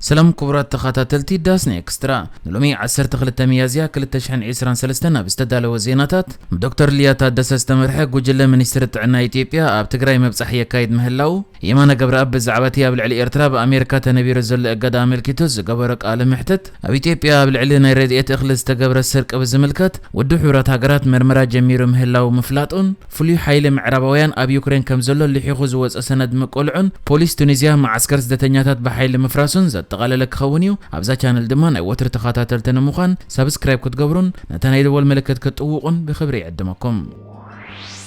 ሰላም ክቡራት ተኸታተልቲ ዳስና ኤክስትራ፣ ንሎሚ ዓሰርተ ክልተ ሚያዝያ ክልተ ሽሕን ዕስራን ሰለስተን ኣብ ዝተዳለወ ዜናታት፣ ብዶክተር ሊያ ታደሰ ዝተመርሐ ጉጅለ ሚኒስትሪ ጥዕና ኢትዮጵያ ኣብ ትግራይ ምብጻሕ የካይድ ምህላው፣ የማነ ገብረኣብ ብዛዕባ እቲ ኣብ ልዕሊ ኤርትራ ብኣሜሪካ ተነቢሩ ዘሎ እገዳ ኣመልኪቱ ዝገበሮ ቃለ መሕትት፣ ኣብ ኢትዮጵያ ኣብ ልዕሊ ናይ ረድኤት እኽሊ ዝተገብረ ስርቂ ብዝምልከት ውድብ ሕቡራት ሃገራት መርመራ ጀሚሩ ምህላው ምፍላጡን፣ ፍሉይ ሓይሊ ምዕራባውያን ኣብ ዩክሬን ከም ዘሎ ልሒኹ ዝወጸ ሰነድ ምቅልዑን፣ ፖሊስ ቱኒዝያ መዓስከር ስደተኛታት ብሓይሊ ምፍራሱን ዘጠቓለለ ክኸውን እዩ። ኣብዛ ቻነል ድማ ናይ ወትሪ ተኸታተልቲ ንምዃን ሳብስክራይብ ክትገብሩን ነታ ናይ ደወል ምልክት ክትጥውቑን ብኽብሪ ይዕድመኩም።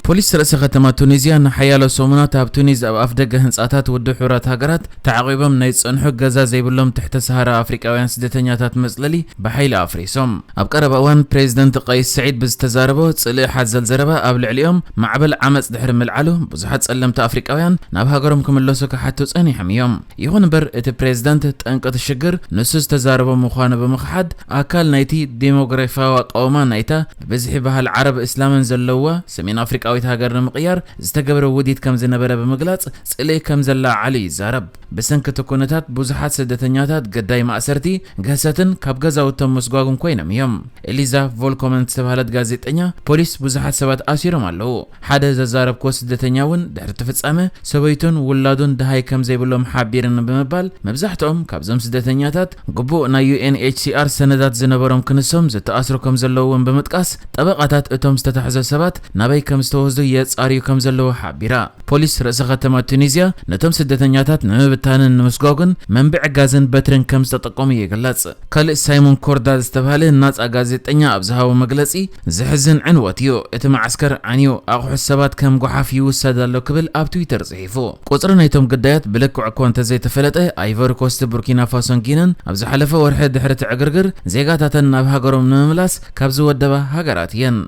ፖሊስ ርእሰ ከተማ ቱኒዝያ ንሓያሎ ሰሙናት ኣብ ቱኒዝ ኣብ ኣፍደገ ህንጻታት ውድብ ሕቡራት ሃገራት ተዓቒቦም ናይ ዝጸንሑ ገዛ ዘይብሎም ትሕተ ሰሃራ ኣፍሪቃውያን ስደተኛታት መጽለሊ ብሓይሊ ኣፍሪሶም። ኣብ ቀረባ እዋን ፕሬዚደንት ቀይስ ስዒድ ብዝተዛረቦ ጽልኢ ሓዘል ዘረባ ኣብ ልዕሊኦም ማዕበል ዓመጽ ድሕሪ ምልዓሉ፣ ብዙሓት ጸለምቲ ኣፍሪቃውያን ናብ ሃገሮም ክምለሱ ክሓቱ ጸኒሖም እዮም። ይኹን እምበር እቲ ፕሬዚደንት ጠንቂ እቲ ሽግር ንሱ ዝተዛረቦ ምዃኑ ብምኽሓድ፣ ኣካል ናይቲ ዴሞግራፊያዊ ኣቃውማ ናይታ ብብዝሒ ባህል ዓረብ እስላምን ዘለዋ ሰሜን ኣፍሪቃዊት ሃገር ንምቕያር ዝተገብረ ውዲት ከም ዝነበረ ብምግላጽ፣ ጽልኢ ከም ዘለዓዕሉ ይዛረብ። ብሰንኪ እቲ ኩነታት ብዙሓት ስደተኛታት ግዳይ ማእሰርቲ፣ ግህሰትን ካብ ገዛውቶም ምስጓጉን ኮይኖም እዮም። ኤሊዛ ቮልኮመን ዝተባህለት ጋዜጠኛ፣ ፖሊስ ብዙሓት ሰባት ኣሲሮም ኣለዉ። ሓደ ዘዛረብክዎ ስደተኛ እውን ድሕሪ እቲ ፍጻመ ሰበይቱን ውላዱን ደሃይ ከም ዘይብሎም ሓቢርኒ ብምባል፣ መብዛሕትኦም ካብዞም ስደተኛታት ግቡእ ናይ ዩ ኤን ኤች ሲ ኣር ሰነዳት ዝነበሮም ክንሶም ዝተኣስሩ ከም ዘለዉ እውን ብምጥቃስ፣ ጠበቓታት እቶም ዝተታሕዙ ሰባት ናበይ ከም ዝተወስዱ የጻርዩ ከም ዘለዉ ሓቢራ። ፖሊስ ርእሰ ከተማ ቱኒዝያ ነቶም ስደተኛታት ንምብታንን ንምስጓጉን መንብዒ ጋዝን በትርን ከም ዝተጠቀሙ ይግለጽ። ካልእ ሳይሞን ኮርዳል ዝተባህለ ናጻ ጋዜጠኛ ኣብ ዝሃቦ መግለጺ፣ "ዘሕዝን ዕንወት እዩ። እቲ መዓስከር ዓንዩ፣ ኣቑሑት ሰባት ከም ጓሓፍ ይውሰድ ኣሎ" ክብል ኣብ ትዊተር ጽሒፉ። ቁጽሪ ናይቶም ግዳያት ብልክዕ እኳ እንተዘይተፈለጠ፣ ኣይቮሪ ኮስት፣ ቡርኪና ፋሶን ጊንን ኣብ ዝሓለፈ ወርሒ ድሕሪ እቲ ዕግርግር ዜጋታተን ናብ ሃገሮም ንምምላስ ካብ ዝወደባ ሃገራት እየን።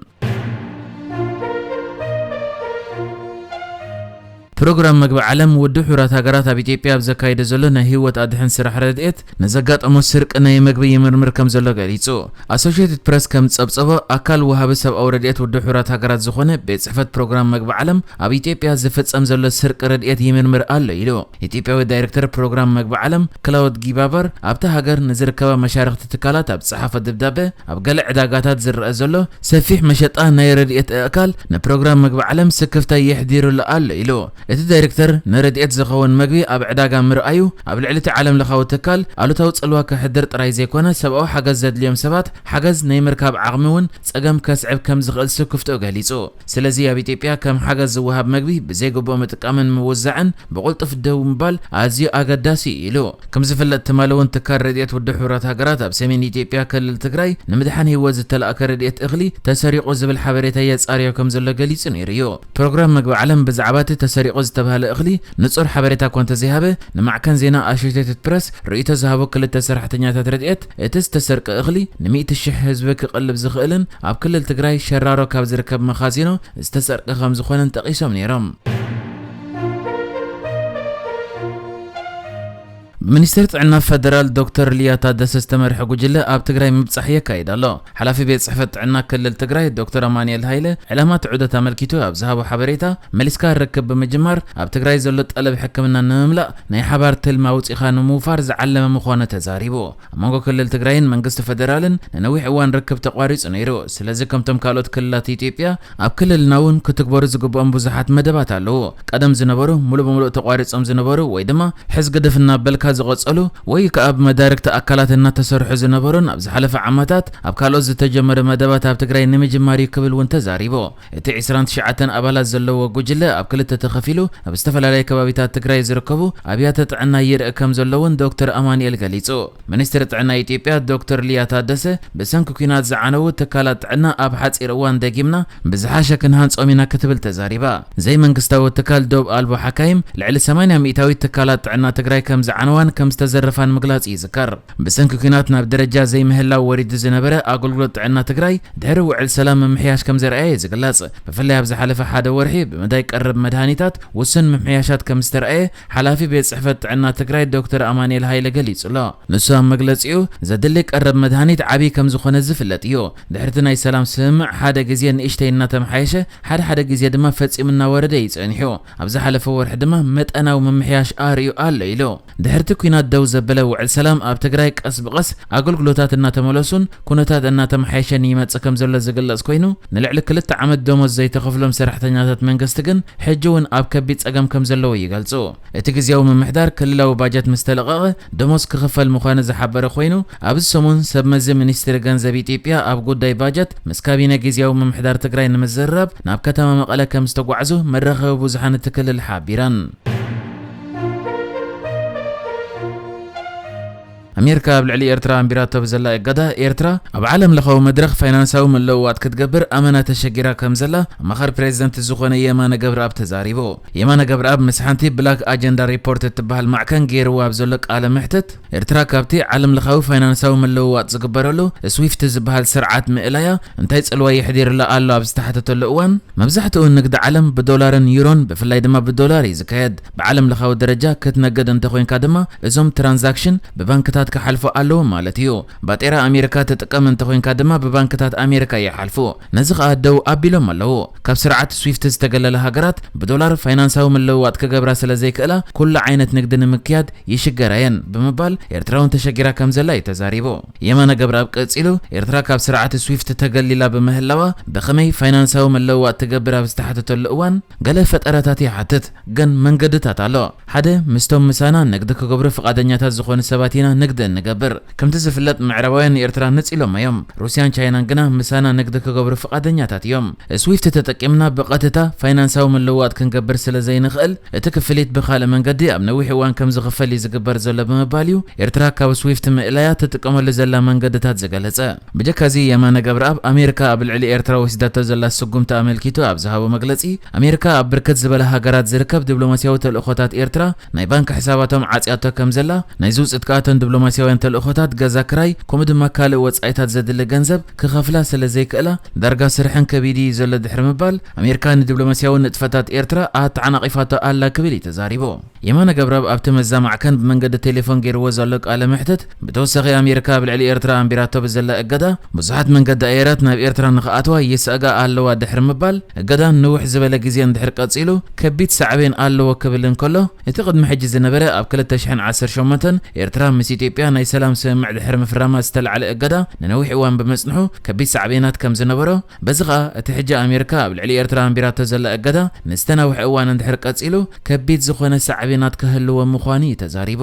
ፕሮግራም መግቢ ዓለም፣ ውድብ ሕቡራት ሃገራት ኣብ ኢትዮጵያ ኣብ ዘካይዶ ዘሎ ናይ ህይወት ኣድሕን ስራሕ ረድኤት፣ ንዘጋጠሞ ስርቂ ናይ መግቢ ይምርምር ከም ዘሎ ገሊጹ። ኣሶሽየትድ ፕረስ ከም ዝጸብጸቦ፣ ኣካል ወሃቢ ሰብኣዊ ረድኤት ውድብ ሕቡራት ሃገራት ዝኾነ ቤት ጽሕፈት ፕሮግራም መግቢ ዓለም ኣብ ኢትዮጵያ ዝፍጸም ዘሎ ስርቂ ረድኤት ይምርምር ኣሎ ኢሉ። ኢትዮጵያዊ ዳይሬክተር ፕሮግራም መግቢ ዓለም ክላውድ ጊባባር፣ ኣብታ ሃገር ንዝርከባ መሻርኽቲ ትካላት ኣብ ዝጸሓፎ ደብዳበ፣ ኣብ ገለ ዕዳጋታት ዝረአ ዘሎ ሰፊሕ መሸጣ ናይ ረድኤት ኣእካል ንፕሮግራም መግቢ ዓለም ስክፍታ የሕዲሩሉ ኣሎ ኢሉ። እቲ ዳይሬክተር፣ ንረድኤት ዝኸውን መግቢ ኣብ ዕዳጋ ምርኣዩ ኣብ ልዕሊ እቲ ዓለም ለኻዊ ትካል ኣሉታዊ ጽልዋ ከሕድር ጥራይ ዘይኮነ፣ ሰብኣዊ ሓገዝ ዘድልዮም ሰባት ሓገዝ ናይ ምርካብ ዓቕሚ እውን ጸገም ከስዕብ ከም ዝኽእል ስክፍትኡ ገሊጹ። ስለዚ ኣብ ኢትዮጵያ ከም ሓገዝ ዝወሃብ መግቢ ብዘይግቡእ ምጥቃምን ምውዛዕን ብቕልጡፍ ደው ምባል ኣዝዩ ኣገዳሲ እዩ ኢሉ። ከም ዝፍለጥ ትማሊ እውን ትካል ረድኤት ውድብ ሕቡራት ሃገራት ኣብ ሰሜን ኢትዮጵያ ክልል ትግራይ ንምድሓን ህይወት ዝተላእከ ረድኤት እኽሊ ተሰሪቑ ዝብል ሓበሬታ የጻርዮ ከም ዘሎ ገሊጹ ነይሩ እዩ። ፕሮግራም መግቢ ዓለም ብዛዕባ እቲ ተሰሪቑ ዝተባህለ እኽሊ ንጹር ሓበሬታ እኳ እንተዘይሃበ፣ ንማዕከን ዜና ኣሶሼትድ ፕረስ ርእይቶ ዝሃቡ ክልተ ሰራሕተኛታት ረድኤት፣ እቲ ዝተሰርቀ እኽሊ ንሚእቲ ሽሕ ህዝቢ ክቐልብ ዝኽእልን ኣብ ክልል ትግራይ ሸራሮ ካብ ዝርከብ መኻዚኖ ዝተሰርቀ ከም ዝኾነን ጠቒሶም ነይሮም። ብሚኒስትሪ ጥዕና ፈደራል ዶክተር ሊያ ታደሰ ዝተመርሐ ጉጅለ ኣብ ትግራይ ምብጻሕ የካይድ ኣሎ። ሓላፊ ቤት ጽሕፈት ጥዕና ክልል ትግራይ ዶክተር ኣማኑኤል ሃይለ፣ ዕላማ እቲ ዑደት ኣመልኪቱ ኣብ ዝሃቦ ሓበሬታ፣ መሊስካ ርክብ ብምጅማር ኣብ ትግራይ ዘሎ ጠለብ ሕክምና ንምምላእ ናይ ሓባር ትልሚ ኣውጺኻ ንምውፋር ዝዓለመ ምዃኑ ተዛሪቡ። ኣብ መንጎ ክልል ትግራይን መንግስቲ ፈደራልን ንነዊሕ እዋን ርክብ ተቋሪጹ ነይሩ። ስለዚ ከምቶም ካልኦት ክልላት ኢትዮጵያ፣ ኣብ ክልልና እውን ክትግበሩ ዝግብኦም ብዙሓት መደባት ኣለዉ። ቀደም ዝነበሩ፣ ሙሉእ ብምሉእ ተቋሪጾም ዝነበሩ ወይ ድማ ሕዝ ግድፍ እናበልካ ዝቐጸሉ ወይ ከኣ ብመዳርግቲ ኣካላት እናተሰርሑ ዝነበሩን ኣብ ዝሓለፈ ዓመታት ኣብ ካልኦት ዝተጀመረ መደባት ኣብ ትግራይ ንምጅማር እዩ ክብል እውን ተዛሪቡ። እቲ ዕስራን ትሽዓተን ኣባላት ዘለዎ ጉጅለ ኣብ ክልተ ተኸፊሉ ኣብ ዝተፈላለየ ከባቢታት ትግራይ ዝርከቡ ኣብያተ ጥዕና ይርኢ ከም ዘሎ እውን ዶክተር ኣማኑኤል ገሊጹ። ሚኒስትሪ ጥዕና ኢትዮጵያ ዶክተር ሊያ ታደሰ፣ ብሰንኪ ኲናት ዝዓነዉ ትካላት ጥዕና ኣብ ሓጺር እዋን ደጊምና ብዝሓሸ ክንሃንጾም ኢና ክትብል ተዛሪባ። ዘይመንግስታዊ ትካል ዶብ ኣልቦ ሓካይም፣ ልዕሊ ሰማንያ ሚእታዊት ትካላት ጥዕና ትግራይ ከም ዝዓነዋን ከም ዝተዘረፋን ምግላጹ ይዝከር። ብሰንኪ ኲናት ናብ ደረጃ ዘይምህላው ወሪዱ ዝነበረ ኣገልግሎት ጥዕና ትግራይ፣ ድሕሪ ውዕል ሰላም ምምሕያሽ ከም ዘርኣየ እዩ ዝግለጽ። ብፍላይ ኣብ ዝሓለፈ ሓደ ወርሒ፣ ብመዳይ ቀረብ መድሃኒታት ውሱን ምምሕያሻት ከም ዝተረኣየ፣ ሓላፊ ቤት ጽሕፈት ጥዕና ትግራይ ዶክተር ኣማኑኤል ሃይለ ገሊጹ ኣሎ። ንሱ ኣብ መግለጺኡ፣ ዘድሊ ቀረብ መድሃኒት ዓብዪ ከም ዝኾነ ዝፍለጥ እዩ። ድሕሪ እቲ ናይ ሰላም ስምምዕ፣ ሓደ ግዜ ንእሽተይ እናተመሓየሸ፣ ሓደ ሓደ ግዜ ድማ ፈጺሙ እናወረደ እዩ ጸኒሑ። ኣብ ዝሓለፈ ወርሒ ድማ መጠናዊ ምምሕያሽ ኣርእዩ ኣሎ ኢሉ። ድሕሪ እቲ ኲናት ደው ዘበለ ውዕል ሰላም ኣብ ትግራይ ቀስ ብቐስ ኣገልግሎታት እናተመለሱን ኩነታት እናተመሓየሸን ይመጽእ ከም ዘሎ ዝግለጽ ኮይኑ፣ ንልዕሊ ክልተ ዓመት ደሞዝ ዘይተኸፍሎም ሰራሕተኛታት መንግስቲ ግን ሕጂ እውን ኣብ ከቢድ ጸገም ከም ዘለዉ ይገልጹ። እቲ ግዝያዊ ምምሕዳር ክልላዊ ባጀት ምስ ተለቐቐ ደሞዝ ክኽፈል ምዃኑ ዝሓበረ ኮይኑ፣ ኣብዚ ሰሙን ሰብ መዚ ሚኒስትሪ ገንዘብ ኢትዮጵያ ኣብ ጉዳይ ባጀት ምስ ካቢነ ግዝያዊ ምምሕዳር ትግራይ ንምዝርራብ ናብ ከተማ መቐለ ከም ዝተጓዕዙ መራኸቢ ብዙሓን እቲ ክልል ሓቢረን። ኣሜሪካ ኣብ ልዕሊ ኤርትራ ኣንቢራቶ ብዘላ እገዳ፣ ኤርትራ ኣብ ዓለም ለኻዊ መድረኽ ፋይናንሳዊ ምልውዋጥ ክትገብር ኣመና ተሸጊራ ከም ዘላ ኣማኻሪ ፕሬዚደንት ዝኾነ የማነ ገብረኣብ ተዛሪቡ። የማነ ገብረኣብ ምስ ሓንቲ ብላክ ኣጀንዳ ሪፖርት እትበሃል ማዕከን ገይርዎ ኣብ ዘሎ ቃለ መሕትት፣ ኤርትራ ካብቲ ዓለም ለኻዊ ፋይናንሳዊ ምልውዋጥ ዝግበረሉ ስዊፍት ዝበሃል ስርዓት ምእላያ እንታይ ጽልዋ የሕዲርላ ኣሎ ኣብ ዝተሓተተሉ እዋን፣ መብዛሕትኡ ንግዲ ዓለም ብዶላርን ዩሮን፣ ብፍላይ ድማ ብዶላር እዩ ዝካየድ። ብዓለም ለኻዊ ደረጃ ክትነግድ እንተኾይንካ ድማ እዞም ትራንዛክሽን ብባንክታት ክሓልፉ ኣለዎም ማለት እዩ። ባጤራ ኣሜሪካ ትጥቀም እንተኾይንካ ድማ ብባንክታት ኣሜሪካ ይሓልፉ። ነዚ ኸኣ ደው ኣቢሎም ኣለዉ። ካብ ስርዓት ስዊፍት ዝተገለላ ሃገራት ብዶላር ፋይናንሳዊ ምልውዋጥ ክገብራ ስለ ዘይክእላ ኩሉ ዓይነት ንግዲ ንምክያድ ይሽገራ እየን ብምባል ኤርትራ እውን ተሸጊራ ከም ዘላ እዩ ተዛሪቡ። የማነ ገብረኣብ ቀጺሉ ኤርትራ ካብ ስርዓት ስዊፍት ተገሊላ ብምህላዋ ብኸመይ ፋይናንሳዊ ምልውዋጥ ትገብር ኣብ ዝተሓተተሉ እዋን ገለ ፈጠራታት ይሓትት፣ ግን መንገድታት ኣሎ። ሓደ ምስቶም ምሳና ንግዲ ክገብሩ ፍቓደኛታት ዝኾኑ ሰባት ኢና ንግዲ እንገብር። ከምቲ ዝፍለጥ ምዕራባውያን ንኤርትራ ነጺሎማ እዮም። ሩስያን ቻይናን ግና ምሳና ንግዲ ክገብሩ ፍቓደኛታት እዮም። ስዊፍት ተጠቂምና ብቐጥታ ፋይናንሳዊ ምልውዋጥ ክንገብር ስለ ዘይንኽእል እቲ ክፍሊት ብኻልእ መንገዲ ኣብ ነዊሕ እዋን ከም ዝኽፈል እዩ ዝግበር ዘሎ ብምባል እዩ ኤርትራ ካብ ስዊፍት ምእላያ ትጥቀመሉ ዘላ መንገድታት ዝገለጸ። ብጀካዚ የማነ ገብረኣብ ኣሜሪካ ኣብ ልዕሊ ኤርትራ ወሲዳቶ ዘላ ስጉምቲ ኣመልኪቱ ኣብ ዝሃቦ መግለጺ፣ ኣሜሪካ ኣብ ብርክት ዝበለ ሃገራት ዝርከብ ዲፕሎማስያዊ ተልእኾታት ኤርትራ ናይ ባንክ ሕሳባቶም ዓጽያቶ ከም ዘላ፣ ናይ ዝውጽእት ከኣቶም ዲፕሎማስያውያን ተልእኾታት ገዛ ክራይ ከምኡ ድማ ካልእ ወጻኢታት ዘድሊ ገንዘብ ክኸፍላ ስለ ዘይክእላ ዳርጋ ስርሐን ከቢድ እዩ ዘሎ ድሕሪ ምባል፣ ኣሜሪካ ንዲፕሎማስያዊ ንጥፈታት ኤርትራ ኣተዓናቒፋቶ ኣላ ክብል እዩ ተዛሪቡ። የማነ ገብረኣብ ኣብቲ መዛ ማዕከን ብመንገዲ ቴሌፎን ገይርዎ ዘሎ ቃለ መሕትት፣ ብተወሳኺ ኣሜሪካ ኣብ ልዕሊ ኤርትራ ኣንቢራቶ ብዘላ እገዳ ብዙሓት መንገዲ ኣየራት ናብ ኤርትራ ንኽኣትዋ ይስእጋ ኣለዋ ድሕሪ ምባል፣ እገዳ ንውሕ ዝበለ ግዜ እንድሕር ቀጺሉ ከቢድ ሳዕቤን ኣለዎ ክብል እንከሎ፣ እቲ ቅድሚ ሕጂ ዝነበረ ኣብ ክልተ ሽሕን ዓሰርተ ሸሞንተን ኤርትራ ምስ ኢትዮጵያ ናይ ሰላም ስምምዕ ድሕሪ ምፍራማ ዝተላዕለ እገዳ ንነዊሕ እዋን ብምጽንሑ ከቢድ ሳዕቤናት ከም ዝነበሮ፣ በዚ ኸኣ እቲ ሕጂ ኣሜሪካ ኣብ ልዕሊ ኤርትራ ኣንቢራቶ ዘላ እገዳ ንዝተናውሐ እዋን እንድሕር ቀጺሉ ከቢድ ዝኾነ ሳዕቤናት ክህልዎ ምዃኑ እዩ ተዛሪቡ።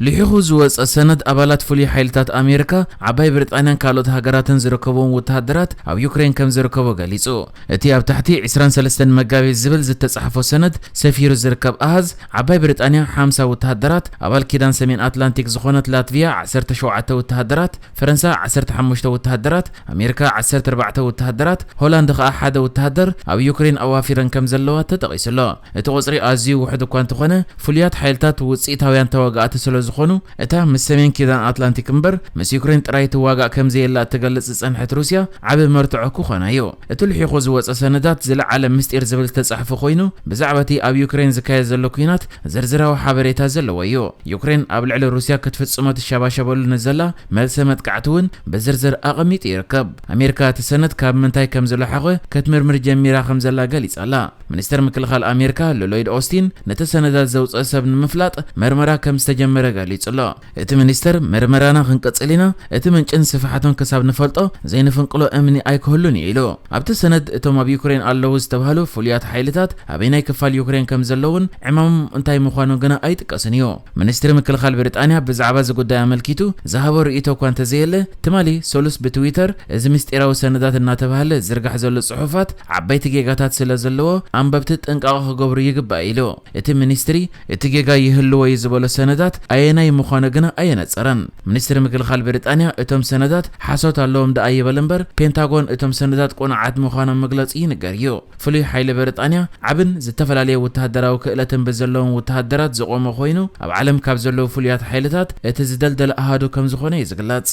ልሒኹ ዝወጸ ሰነድ ኣባላት ፍሉይ ሓይልታት ኣሜሪካ፣ ዓባይ ብሪጣንያን ካልኦት ሃገራትን ዝርከብዎም ወተሃደራት ኣብ ዩክሬን ከም ዝርከቦ ገሊጹ። እቲ ኣብ ታሕቲ ዕስራን ሰለስተን መጋቢት ዝብል ዝተጻሕፎ ሰነድ ሰፊሩ ዝርከብ ኣሃዝ፣ ዓባይ ብሪጣንያ ሓምሳ ወተሃደራት፣ ኣባል ኪዳን ሰሜን ኣትላንቲክ ዝኾነት ላትቪያ ዓሰርተ ሸውዓተ ወተሃደራት፣ ፈረንሳ ዓሰርተ ሓሙሽተ ወተሃደራት፣ ኣሜሪካ ዓሰርተ ኣርባዕተ ወተሃደራት፣ ሆላንድ ኸኣ ሓደ ወተሃደር ኣብ ዩክሬን ኣዋፊረን ከም ዘለዋ ተጠቒሱ ኣሎ። እቲ ቁጽሪ ኣዝዩ ውሑድ እኳ እንተኾነ፣ ፍሉያት ሓይልታት ውጽኢታውያን ተዋጋእቲ ስለ ዝኾኑ፣ እታ ምስ ሰሜን ኪዳን ኣትላንቲክ እምበር ምስ ዩክሬን ጥራይ ትዋጋእ ከም ዘየላ እትገልጽ ዝጸንሐት ሩስያ፣ ዓቢ መርትዖ ክኾና እዩ። እቲ ልሒኹ ዝወጸ ሰነዳት ዝለዓለ ምስጢር ዝብል ዝተጻሕፈ ኮይኑ፣ ብዛዕባ እቲ ኣብ ዩክሬን ዝካየድ ዘሎ ኲናት ዝርዝራዊ ሓበሬታ ዘለዎ እዩ። ዩክሬን ኣብ ልዕሊ ሩስያ ክትፍጽሞ ትሸባሸበሉ ንዘላ መልሰ መጥቃዕቲ እውን ብዝርዝር ኣቐሚጡ ይርከብ። ኣሜሪካ እቲ ሰነድ ካብ ምንታይ ከም ዝለሓኸ ክትምርምር ጀሚራ ከም ዘላ ገሊጻ ኣላ። ሚኒስተር ምክልኻል ኣሜሪካ ሎሎይድ ኦስቲን ነቲ ሰነዳት ዘውጽአ ሰብ ንምፍላጥ መርመራ ከም ዝተጀመረ ገሊጹ ኣሎ። እቲ ሚኒስተር፣ መርመራና ክንቅጽል ኢና፣ እቲ ምንጭን ስፍሓቱን ክሳብ ንፈልጦ ዘይንፍንቅሎ እምኒ ኣይክህሉን እዩ ኢሉ። ኣብቲ ሰነድ እቶም ኣብ ዩክሬን ኣለዉ ዝተባህሉ ፍሉያት ሓይልታት ኣበየናይ ክፋል ዩክሬን ከም ዘለዉን ዕማሞም እንታይ ምዃኑ ግና ኣይጥቀስን እዩ። ሚኒስትሪ ምክልኻል ብሪጣንያ ብዛዕባ እዚ ጉዳይ ኣመልኪቱ ዝሃቦ ርእይቶ እኳ እንተዘየለ፣ ትማሊ ሰሉስ ብትዊተር እዚ ምስጢራዊ ሰነዳት እናተባህለ ዝርጋሕ ዘሎ ጽሑፋት ዓበይቲ ጌጋታት ስለ ዘለዎ ኣንበብቲ ጥንቃቐ ክገብሩ ይግባእ ኢሉ። እቲ ሚኒስትሪ እቲ ጌጋ ይህልዎ እዩ ዝበሎ ሰነዳት ኣየናይ ምዃኑ ግና ኣየነጸረን። ሚኒስትሪ ምክልኻል ብሪጣንያ እቶም ሰነዳት ሓሶት ኣለዎም ደኣ ይበል እምበር፣ ፔንታጎን እቶም ሰነዳት ቅኑዓት ምዃኖም መግለጺ ይንገር እዩ። ፍሉይ ሓይሊ ብሪጣንያ ዓብን ዝተፈላለየ ወተሃደራዊ ክእለትን ብዘለዎም ወተሃደራት ዝቖመ ኮይኑ፣ ኣብ ዓለም ካብ ዘለዉ ፍሉያት ሓይልታት እቲ ዝደልደለ ኣሃዱ ከም ዝኾነ እዩ ዝግለጽ።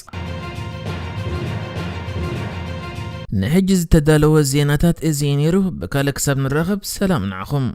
ንሕጂ ዝተዳለወ ዜናታት እዚ እዩ ነይሩ። ብካልእ ክሳብ ንራኸብ ሰላም ንዓኹም።